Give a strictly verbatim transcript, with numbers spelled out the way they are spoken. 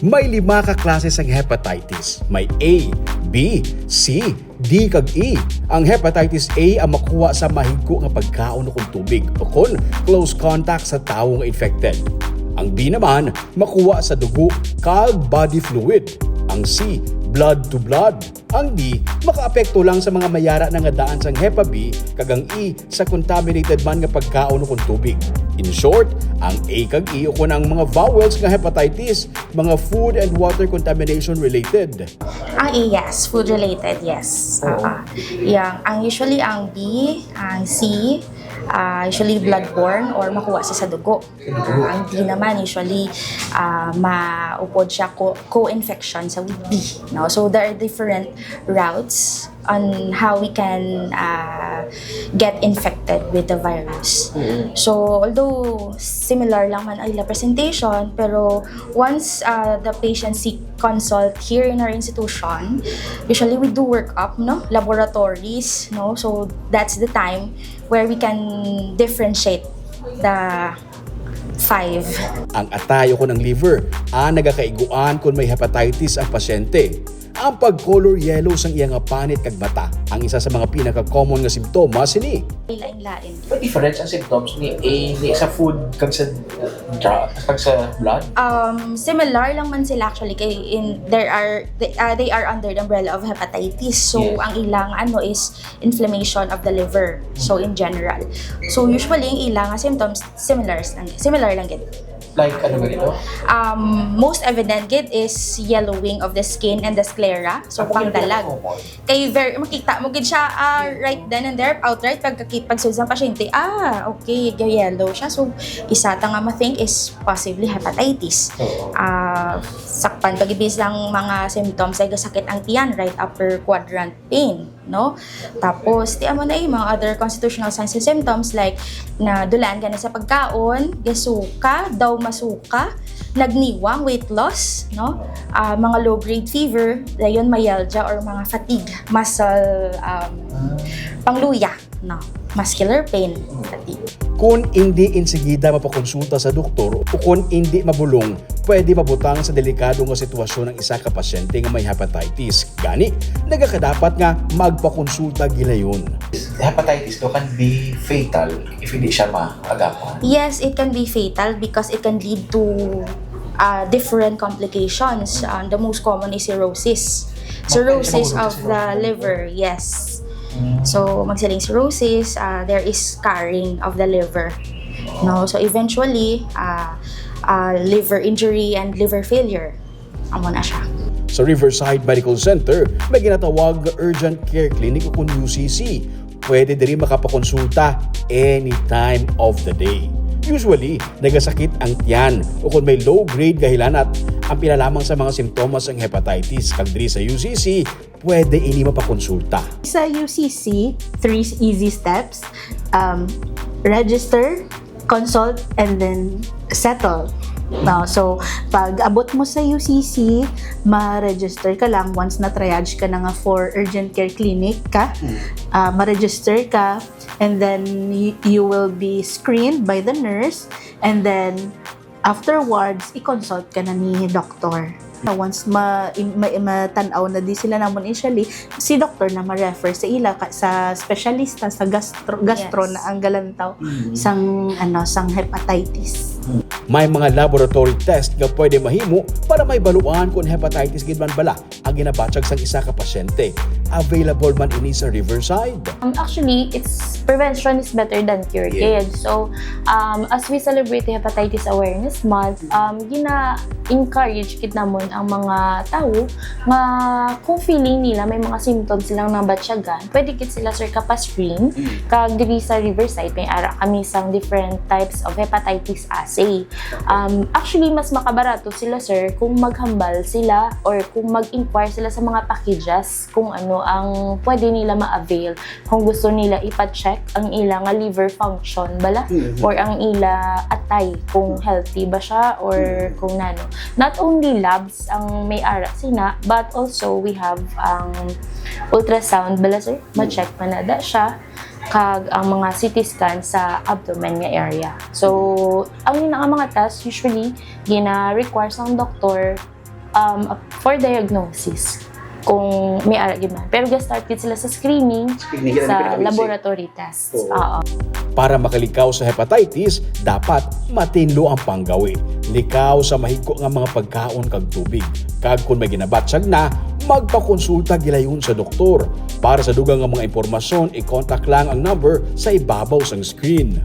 May lima ka klase sang hepatitis. May A, B, C, D kag E. Ang hepatitis A ang makuha sa mahigko nga pagkaon o kon tubig o kon close contact sa tawo nga infected. Ang B naman makuha sa dugo kag body fluid. Ang C, blood to blood. Ang D makaapekto lang sa mga may ara na nga daan sang hepa B, kag ang E sa contaminated man nga pagkaon o kon tubig. In short, ang A kag E o kon ang mga vowels nga hepatitis, mga food and water contamination related. Ang A, yes, food related, yes. Oo. Yang ang usually ang B, ang C, ah, usually bloodborne or makuha siya sa dugo. Ah, ang D naman usually ah, maupod siya co- co-infection sa with B, no? So there are different routes on how we can ah, get infected with the virus. So although similar lang man ang ila presentation, pero once ah, the patient seek consult here in our institution, usually we do workup, no, laboratories, no? So that's the time where we can differentiate the five. Ang atay o kon ang liver, ah, nagakaiguan kon may hepatitis ang pasyente. Ang pag-color yellow sang iya nga panit kag mata ang isa sa mga pinaka-common nga simptomas sini. Lain-lain. May difference ang symptoms ni A ni sa food kag sa dra- kag sa blood? Um, similar lang man sila actually kay in there are they, uh, they are under the umbrella of hepatitis. So Yes. Ang ilang ano is inflammation of the liver. So in general. So usually ang ilang symptoms similar lang similar lang gid. Like ano ganito? Um, most evident gid is yellowing of the skin and the sclera. So Ako yung pangdalag. pinaka-common. Kay very makita mo gid siya ah, right then and there, outright pagkakit pagsulod sa pasyente, ah, okay, yellow siya. So isa ta nga ma-think is possibly hepatitis. Oo. Ah, sakpan pag-ibis ang mga symptoms ay gasakit ang tiyan, right upper quadrant pain, no? Tapos ti amo na yung mga other constitutional signs and symptoms like na dulaan ka na sa pagkaon, gasuka, daw masuka, nagniwang, weight loss, no? Ah, mga low grade fever, dayon myalgia or mga fatigue, muscle um, pangluya, no? Muscular pain, fatigue. Kon indi insigida mapakonsulta sa doktor o kon indi mabulong, pwede mabutang sa delikado nga sitwasyon ang isa ka pasyente nga may hepatitis. Gani, nagakadapat nga magpakonsulta gilayon. Hepatitis daw can be fatal if hindi siya maagapan. Yes, it can be fatal because it can lead to uh, different complications. Um, the most common is cirrhosis. Cirrhosis of the liver, yes. So, magsiling cirrhosis, uh, there is scarring of the liver. No, so eventually, uh, uh, liver injury and liver failure. Amo na siya. Sa Riverside Medical Center, may ginatawag nga Urgent Care Clinic o kon U C C. Pwede diri makapakonsulta any time of the day. Usually, nagasakit ang tiyan o kon may low grade nga hilanat ang pila lamang sa mga simptomas sang hepatitis, kag diri sa U C C, pwede ini mapakonsulta. Sa U C C, three easy steps. Um, register, consult, and then settle. No, so, pag abot mo sa U C C, ma-register ka lang once na-triage ka na nga for urgent care clinic ka. Ah, ma-register ka, and then y- you will be screened by the nurse, and then afterwards, i-consult ka na ni doktor. Na once ma, ma, matan-aw na di sila namon initially, si doktor na ma-refer sa ila ka, sa specialista sa gastro, gastro Yes. na ang galantaw sang ano sang hepatitis. May mga laboratory test nga pwede mahimo para may baluan kung hepatitis gid man bala ang ginabatyag sang isa ka pasyente. Available man ini sa Riverside. Um, actually, it's prevention is better than cure. Yeah. Kid. So, um, as we celebrate Hepatitis Awareness Month, um, gina-encourage kid namon ang mga tao nga kung feeling nila may mga symptoms silang nabatyagan, pwede kid sila, sir, kapascreen. Kag diri sa Riverside, may ara kami sang different types of hepatitis assay. Um, actually, mas makabarato sila, sir, kung maghambal sila or kung mag-inquire sila sa mga packages kung ano ang pwede nila ma-avail. Kung gusto nila ipa-check ang ila nga liver function bala, Mhm. or ang ila atay kung healthy ba siya or Mhm. kung nano. Not only labs ang may ara sina, but also we have ang ultrasound bala, sir. Ma-check man na da siya, kag ang mga C T scan sa abdomen nga area. So, ang yun nga mga test usually gina-require sang doktor, um, for diagnosis kung may ara gyud man. Pero ga-start gid sila sa screening, Screening gyud ang sa pinaka-basic. Laboratory tests. Oo. Oo. Para makalikaw sa hepatitis, dapat matinlo ang panggawi. Likaw sa mahigko nga mga pagkaon kag tubig. Kag kung may ginabatyag na, magpakonsulta gilayon sa doktor. Para sa dugang nga mga impormasyon, i-contact lang ang number sa ibabaw sang screen.